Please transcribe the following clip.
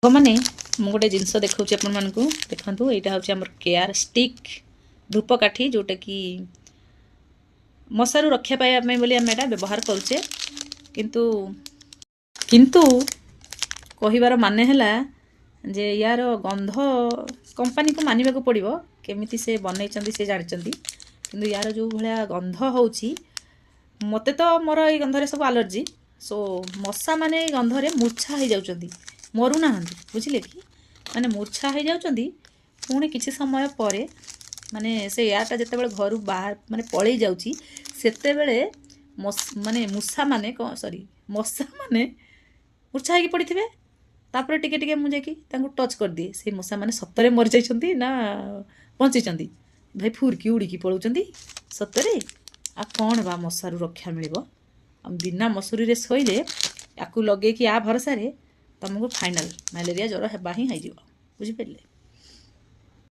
ମାନେ ମୁଁ ଗୋଟେ ଜିନିଷ ଦେଖାଉଛି ଆପଣମାନଙ୍କୁ। ଦେଖନ୍ତୁ, ଏଇଟା ହେଉଛି ଆମର କେୟାର ଷ୍ଟିକ୍, ଧୂପକାଠି, ଯେଉଁଟାକି ମଶାରୁ ରକ୍ଷା ପାଇବା ପାଇଁ ବୋଲି ଆମେ ଏଇଟା ବ୍ୟବହାର କରୁଛେ। କିନ୍ତୁ କହିବାର ମାନେ ହେଲା ଯେ ୟାର ଗନ୍ଧ, କମ୍ପାନୀକୁ ମାନିବାକୁ ପଡ଼ିବ, କେମିତି ସେ ବନେଇଛନ୍ତି ସେ ଜାଣିଛନ୍ତି। କିନ୍ତୁ ୟାର ଯେଉଁ ଭଳିଆ ଗନ୍ଧ ହେଉଛି, ମୋତେ ତ ମୋର ଏଇ ଗନ୍ଧରେ ସବୁ ଆଲର୍ଜି। ସୋ ମଶାମାନେ ଏଇ ଗନ୍ଧରେ ମୂର୍ଚ୍ଛା ହେଇଯାଉଛନ୍ତି, ମରୁନାହାନ୍ତି, ବୁଝିଲେ କି? ମାନେ ମୂର୍ଚ୍ଛା ହେଇଯାଉଛନ୍ତି। ପୁଣି କିଛି ସମୟ ପରେ, ମାନେ ସେ ଏୟାରଟା ଯେତେବେଳେ ଘରୁ ବାହାର ମାନେ ପଳେଇ ଯାଉଛି, ସେତେବେଳେ ମାନେ ମୂଷାମାନେ କ'ଣ, ସରି, ମଶାମାନେ ମୂର୍ଚ୍ଛା ହେଇକି ପଡ଼ିଥିବେ। ତାପରେ ଟିକେ ଟିକେ ମୁଁ ଯାଇକି ତାଙ୍କୁ ଟଚ୍ କରିଦିଏ। ସେଇ ମଶାମାନେ ସତରେ ମରିଯାଇଛନ୍ତି ନା ବଞ୍ଚିଛନ୍ତି ଭାଇ, ଫୁରକି ଉଡ଼ିକି ପଳାଉଛନ୍ତି ସତରେ। ଆଉ କ'ଣ ବା ମଶାରୁ ରକ୍ଷା ମିଳିବ? ଆଉ ବିନା ମସୁରୀରେ ଶୋଇଲେ, ୟାକୁ ଲଗେଇକି ୟା ଭରସାରେ, ତୁମକୁ ଫାଇନାଲ୍ ମ୍ୟାଲେରିଆ ଜ୍ୱର ହେବା ହିଁ ହେଇଯିବ, ବୁଝିପାରିଲେ?